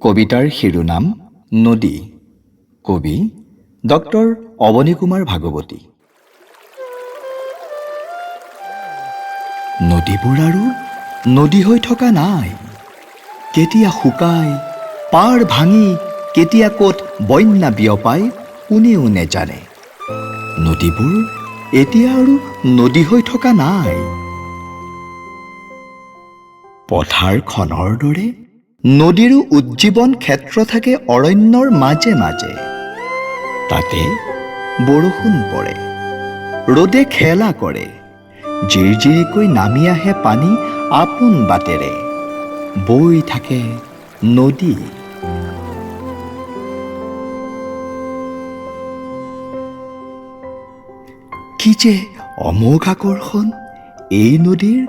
কবিতাৰ শিৰোনাম নদী। কবি ডক্টৰ অৱনী কুমাৰ ভাগৱতী। নদীবোৰ আৰু নদী হৈ থকা নাই। কেতিয়া শুকাই পাৰ ভাঙি, কেতিয়া ক'ত বন্যা বিয়পাই কোনেও নেজানে। নদীবোৰ এতিয়া আৰু নদী হৈ থকা নাই। পথাৰখনৰ দৰে নদীৰো উজ্জীৱন ক্ষেত্ৰ থাকে অৰণ্যৰ মাজে মাজে। তাতে বৰষুণ পৰে, ৰ'দে খেলা কৰে, জিৰজিৰিকৈ নামি আহে পানী আপোন বাটেৰে, বৈ থাকে নদী। কি যে অমোঘ আকৰ্ষণ এই নদীৰ!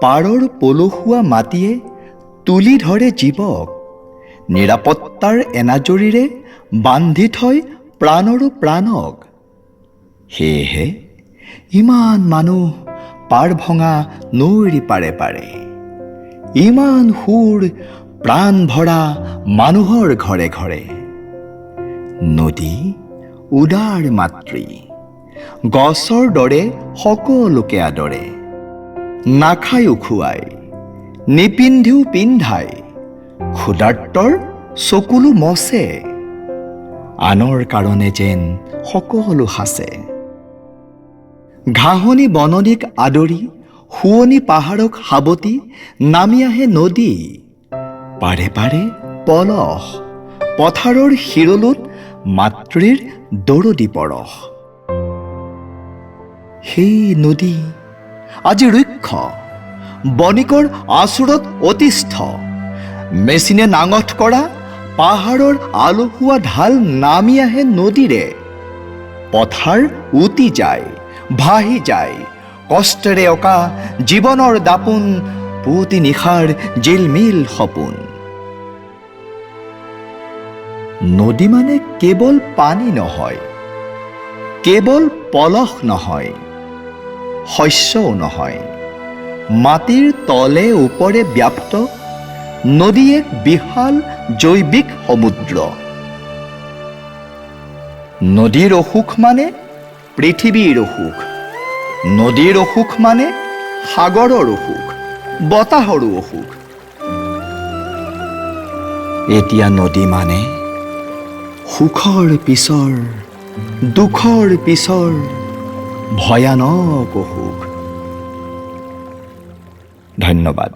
পাৰৰ পলসুৱা মাটিয়ে তুলি ধৰে জীৱক, নিৰাপত্তাৰ এনাজৰীৰে বান্ধি থয় প্ৰাণৰো প্ৰাণক। সেয়েহে ইমান মানুহ পাৰ ভঙা নৈৰ পাৰে পাৰে, ইমান সুৰ প্ৰাণ ভৰা মানুহৰ ঘৰে ঘৰে। নদী উদাৰ মাতৃ, গছৰ দৰে সকলোকে আদৰে, নাখায়ো খুৱায়, নিপিন্ধিও পিন্ধায়, ক্ষুধাৰ্তৰ চকুলো মচে, আনৰ কাৰণে যেন সকলো সাঁচে। ঘাঁহনি বননিক আদৰি, শুৱনি পাহাৰক সাৱটি নামি আহে নদী। পাৰে পাৰে পলস, পথাৰৰ শিৰলোত মাতৃৰ দৰদী পৰশ। সেই নদী আজি ৰুক্ষ, বণিকৰ আঁচোৰত অতিষ্ঠ। মেচিনে নাঙঠ কৰা পাহাৰৰ আলসুৱা ঢাল নামি আহে নদীৰে। পথাৰ উটি যায়, ভাহি যায় কষ্টেৰে অঁকা জীৱনৰ দাপোন, পুৱতি নিশাৰ জিলমিল সপোন। নদী মানে কেৱল পানী নহয়, কেৱল পলস নহয়, শস্যও নহয়। মাটিৰ তলে ওপৰে ব্যাপ্ত নদী এক বিশাল জৈৱিক সমুদ্ৰ। নদীৰ অসুখ মানে পৃথিৱীৰ অসুখ, নদীৰ অসুখ মানে সাগৰৰ অসুখ, বতাহৰো অসুখ। এতিয়া নদী মানে সুখৰ পিছৰ দুখৰ পিছৰ ভয়ানক অসুখ। ধন্যবাদ।